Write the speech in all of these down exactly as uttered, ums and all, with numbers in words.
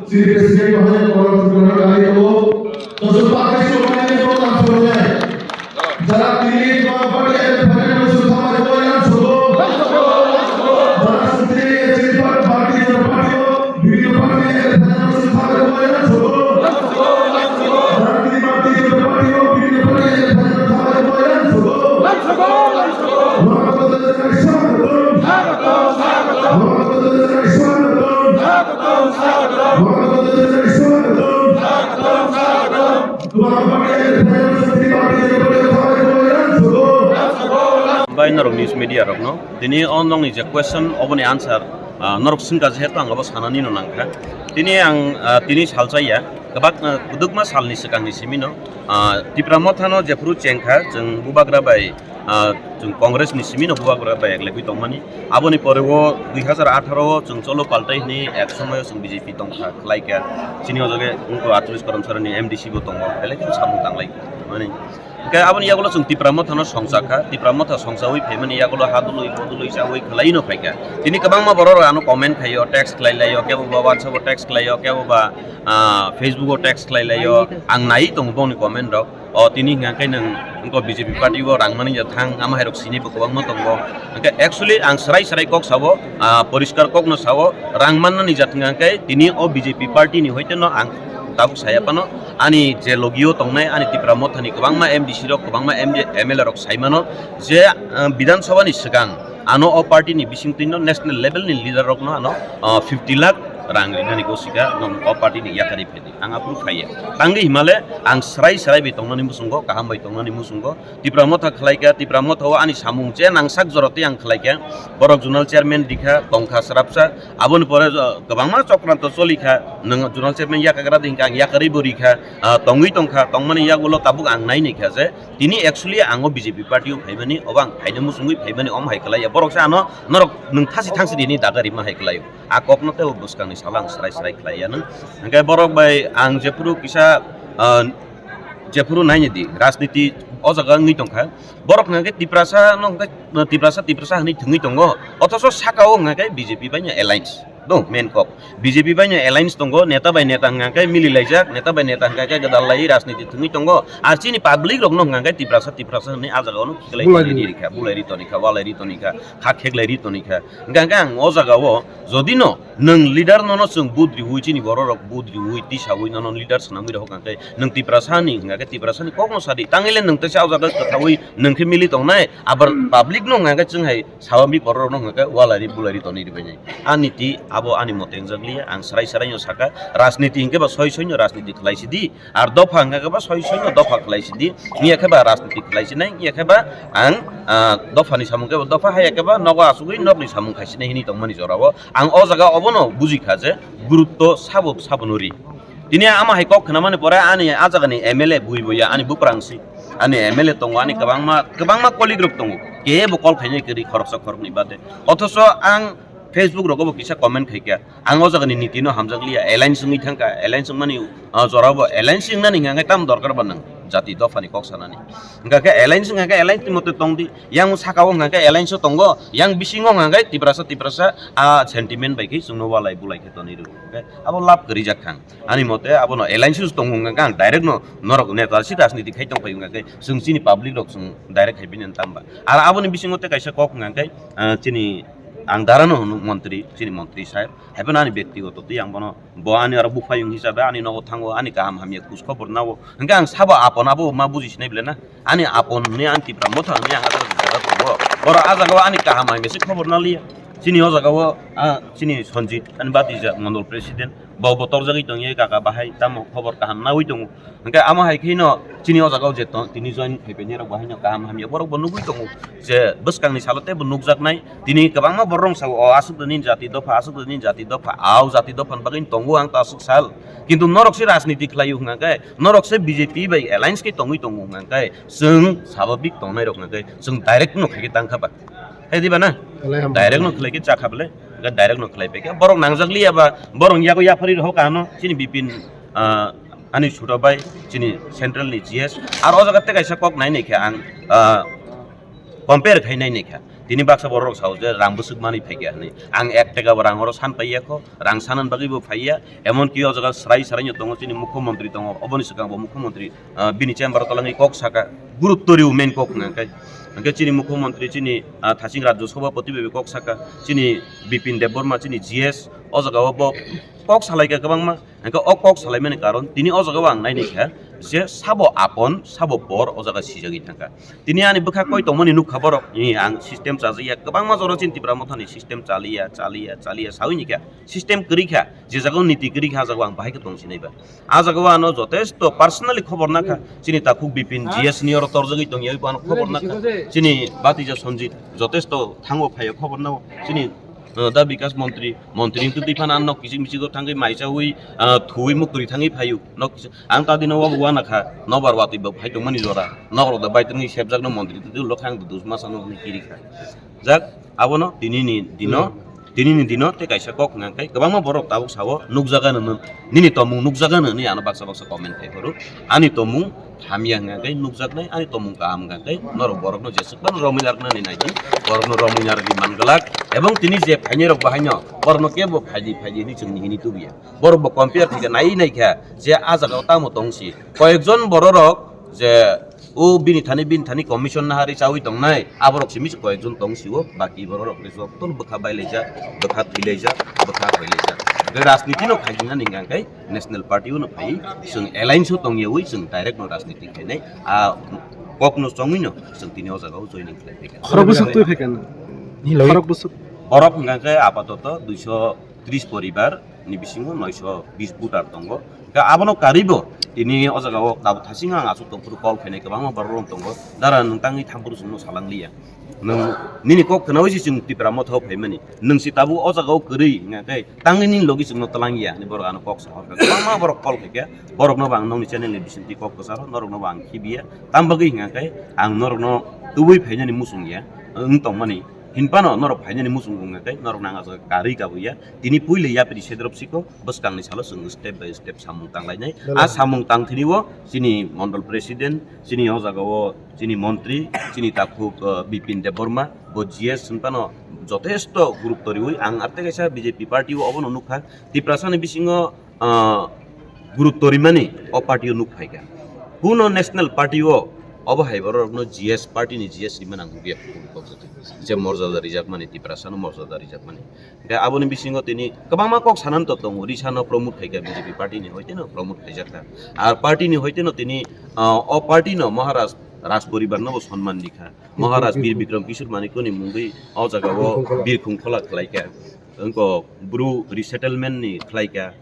Sini President Mahanya Koran Sudana Kali Tolo, Tosu Pakai Sumaya Koran Sudana. Jara Tili Koran Party Agent Finance Sudana Koran Sudo. Jara Sutri Agent Party Agent Party Bibino Party Agent Finance Sudana Koran Sudo. Jara Tili Party Agent Party Bibino Party Agent Finance Sudana Koran Sudo. Bai norok news media rokno tini o nokni je question oboni answer, ah, norok swngkha je hetu ang abo sanani no nangkha. Tini ang, ah, tini salchaya kwbak, ah, kwdwkma salni swkangni simino, ah, Tipra Mothano jephuru chengkha chwng bubagra bai, ah, chwng Congress ni simi no bubagra bai eklebwi tongmani. Aboni pore o dui hazar atharo o chwng cholo paltai hwnwi ek somoyo chwng B J P tongkha khlaikha. Chini o jaga wngkha atris Karamsarani M D C bo tongo, belai kheno samung tanglai mani. Hwnkhe aboni yagulo chwng Tipra Mothano songchakha, Tipra Motha songchawi phaimani yagulo ha dului bodului chawi khwlaino phaikha. Tini kwbangma borok rok ano comment khaio, text khlai laio, kebo ba WhatsApp o text khlaio, kebo ba, ah, Facebook o text khlai laio. Ang nai tongo bongni comment rok. O tini hwnka khe nwng wngkha B J P party o rang manwi ya thang, ama hai rok sini bo kwbangma tongo. Hwnkhe actually ang swrai swrai kok sao, ah, poriskar kok no sao, rang mannani jat hwnka khe tini o B J P party ni hoite no ang tabuk saya phano, ani je logio tongnai ani Tipra Mothani kwbangma M D C rok, kwbangma M D, M L A rok sai mano je, ah, Bidhan Sabha ni swkang ano o party ni bisingtwi no national level ni leader rok no ano, ah, fifty lakh rang rinani gosika nwng o party ni yakarwi phedi. Ang aphuru phaiya. Tangwi himale ang swrai swrai bai tongnani muchungo, kaham bai tongnani muchungo. Tipra Motha khlaikha, Tipra Motha o ani samung je nangsak jora tei ang khlaikha. Borok zonal chairman rikha, tongkha swrapsa. Aboni pore, uh, kwbangma chokranto cholikha. Nwng zonal chairman yakagra di hwnkha ang yakarwi bo rikha. Uh, tongwi tongkha, tongmani yagulo tabuk ang nai naikha je tini actually ang o B J P party o phaimani, obo ang phaina muchungwi phaimani om hai khlaiya. Borok se ano norok nwng thasi thangsi rini daga rima hai khlaio. A kokno tei bwskangni salo ang swrai swrai khlai ya nang. Hwnkhe borok bai ang jephuru kisa, ah, jephuru naini di, rajniti o jaga wngwi tongkha. Borok hwnkhe Tiprasa no hwnkhe, Tiprasa, Tiprasa hwnwi thwngwi tongo. Othoso saka o hwnkhe B J P bai no alliance. No, main kok. B J P bai no alliance tongo, neta bai neta hwnkhe mili laijak, neta bai neta hwnkhe gwdal lai rajniti thwngwi tongo. Ar chini public rok no hwnkhe Tiprasa, Tiprasa hwnwi a jaga o no khiklai Bulai ri. Ri rikha, bulai ri tonikha, walai ri tonikha, kha kheklai ri tonikha. Hwnkhe ang o jaga o Jodi no nwng leader nono chwng vote riwi, chini borok rok vote riwi tisawi nono leader swnamwi rw hwnkha khe nwng Tiprasa ni hwnkha khe Tiprasa ni kok no sadi, tangwi le nwng teisa o jaga kwthawi nwng khe mili tongnai, abar public no hwnkha khe chwng hai sawamwi borok rok no hwnkha khe walai ri bulai ri tonwi rwbainai. Ani ti abo ani mote wngjakliya, ang swrai swrai no saka, rajniti hwnkhe ba soi soi no rajniti khlai sidi, Ar dopha hwnkha khe ba soi soi no dopha khlai sidi, wngya khe ba rajniti khlai sinai, wngya khe ba ang, ah, dopha ni samung khe ba dopha, haya khe ba nogo asugwi nokni samung khai sinai hinwi tongmani jorao ang o jaga obono buji kha je gurutto sabo sabo no ri. Tini ama hai kok khna mani pore ani a jaga ni M L A bui boya ani buprang si, ani M L A tongo, ani kwbangma kwbangma colleague rok tongo, kebo call khainai kwrwi khoroksa khoroknwi bade, othoso ang Facebook rogo bo kisa comment khaikha. Ang o jagani niti no hamjakliya, alliance wngwi thangkha, alliance wngmani, ah, jorabo alliance wngnani hwnkha khe tamo dorkar ba nwng jati dophani kok sanani. Hwnkha khe alliance wngkha khe alliance ni mote tongdi, yang saka o hwnkha khe alliance o tongo, yang bisingo hwnkha khe Tiprasa Tiprasa a sentiment bai khe chwngno walai bulai khe tonwi rw. Hwnkhe abo lab kwrwi jak kha ang. Ani mote abono alliance o tongo hwnkha khe ang direct no norok neta si rajniti khai tong phai hwnkha khe chwng chini public rok chwng direct khai bini tamba. Ar aboni bisingo tei kaisa kok hwnkha khe, ah, chini Ang dara no hwnwi montri, chini montri sir. Haiphano ani bektigoto twi ang bono, bo ani oro buphayung hisabe ani nogo thango, ani kaham hamya khoj khobor nao. Hwnkhe ang sabo apon abo ma buji sinai bwle na? Ani apon hwnwi ani Tipra Motha hwnwi ang ajak jaga tongo. Borok a jagao ani kaham hamya se khobor naliya. Chini o jagao, ah, chini Sanjit, ani batija Mondol President. Bo bo torjagwi tongya kaka bahai, tamo khobor kaham nawi tongo. Hwnkhe amo hai kheno chini o jagao je tong, tini join khai painai rok bo haino kaham hamya borok bo nugwi tongo je bwskangni salo teibo nukjaknai. Tini kwbangma borok rok sao, o aswk nini jati dopha, aswk nini jati dopha, au jati dopha ni bagwi tongo ang ta aswk sal. Kintu norok se rajniti khlaio hwnkha khe, norok se B J P bai alliance khe tongwi tongo hwnkha khe, chwng swabhabik tongnai rok hwnkha khe chwng direct no khai khe tang kha ba. Hai diba na? Belai hambai. Direct no khlai khe cha kha bele. Ga direct no khlai pekha. Borok nangjak liya ba, borok yago yaphari rw hokha ano, chini Bipin, ah, ani suto bai, chini central ni G S. Ar o jaga tei kaisa kok nai nai kha ang, ah, compare khai nai nai kha. Tini baksa borok rok sao je rang bwswk manwi phaikha hinwi. Ang ek taka bo rang oro san paiyakho, rang sanan bagwi bo phaiya. Emon ki o jaga srai srai no tongo, chini mukhyamantri tongo, oboni swkang bo mukhyamantri, ah, bini chamber o twlangwi kok saka, gurutto rw main kok hwnka khe. Hwnkhe chini mukhyamantri, chini, ah, thaching Rajya Sabhapati bai kok saka, chini Bipin Debbarma, chini G S, o jaga o bo kok salaikha kwbangma. Hwnkhe o kok salaimani karon tini o jaga o ang naini kha je sabo apon, sabo por o jaga sijagwi thangkha. Tini ani bwkha koi tongmani nukha borok, ni ang system chajakya, kwbangma jora chini Tipra Mothani system chaliya, chaliya, chaliya sawi ni kha, system kwrwi kha, je jaga o niti kwrwi kha, a jaga o ang bahai khe tong sinai ba. A jaga o ano jotesto personally khobor nakha, chini takhuk Bipin G S ni oro torjagwi tongya, abo ano khobor nakha, chini Batija Sanjit jotesto thango phaio khobor nao, chini uh, da Bikas Montri, Montri wngtwi twi phano ano nok kichik michigo thangwi maichawi, uh, thuwi muktwi thangwi phaio. Nok kichik, ang ta dino wabo wana kha, nobar watwi bo phai tongmani jora. Nok rok da bai tongwi sepjak no Montri twi twi lokha ang dusma sano hwnwi kiri kha. Jak, abono tini ni dino, tini ni dino tei kaisa kok hwnka khe kwbangma borok tabuk sao nukjaga no, nini tomung nukjaga no hinwi ano baksa baksa comment khai phuru. Ani tomung hamya hwnka khe nukjaknai, ani tomung kaham hwnka khe norok borokno jeswk phano romwi narwknani nai di, borokno romwi narwgwi man glak, ebong tini je phainai rok bahaino borokno kebo phaidi phaidi hinwi chwngni hini tubuya. Borok bo compare khaikha, nai naikha je a jaga o tamo tong si. Koyekjon bororok je o bini thani, bini thani commission nahari chawi tongnai, aborok simi se koyekjon tong sio, baki bororok le jotono bwkha bailaijak, bwkha thwilaijak, bwkha hoilaijak. Rajniti no khaijinani hwnka khe National Party o no phai, chwng alliance o tongyawi chwng direct no rajniti khainai. A kok no chongwi no chwng tini o jaga o joining khlai phaikha. Khorok bwswk twi phaikha no? Ni logi? Khorok bwswk. Borok hwnka khe apatoto duiso tris poribar ni bisingo noiso bis voter tongo. Hwnkhe abono karwi bo tini o jaga o tabuk thasing ang aswk tong phuru call khainai kwbangma borok rok tongo. Dara nwng tangwi tham phuru chwngno salang liya. Nwng nini kok khnaui se chwng Tipra Motha o phaimani. Nwng se tabuk o jaga o kwrwi hwnka khe tangwi nini logi chwngno twlang ya hinwi borok ano kok sa hor kha. Kwbangma borok call khaikha. Borokno bo ang nokni channel ni bisingtwi kok kwcharo, norokno bo ang khibiya. Tam bagwi hwnka khe ang norokno tubui phainani muchung ya wng tongmani. Hinphano norok phainani muchung wngkha khe norokno ang ah jaga karwi kabuya. Tini puila yapri sedrop siko bwskangni salo chwng step by step samung tanglainai. Belai. A samung tangthini o chini mondol president, chini o jaga o chini montri, chini takhuk, uh, Bipin Debbarma, bo G S hinphano jotesto gurutto riwi ang arte kaisa B J P party o obono nukha. Tiprasani bisingo, ah, gurutto rimani o party o nuk phaikha. Kuno national party o obo hai borokno G S party ni G S rimani ang nukya, je morjada rijakmani, Tiprasano morjada rijakmani. Hwnkhe aboni bisingo tini kwbangma kok sanani to tongo, Risano promote khaikha B J P party ni hoiteno promote khaijakha. Ar party ni hoiteno tini, ah, o party no Maharaj Raj poribar no bo sonman rikha. Maharaj Bir Bikram Kishore Manikya ni mungwi o jaga o Birkhung Khola khlaikha. Wngkok Bru resettlement ni khlaikha.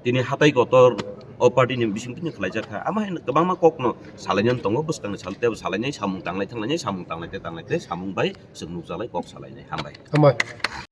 Tini hatai kotor o party ni bising tini khlaijak kha. Ama hai kwbangma kokno salainani tongo, bwskangni sal tebo salainai, samung tanglai thanglainai, samung tanglai te tanglai te, samung bai chwng nukjalai kok salainai. Hambai. Hambai.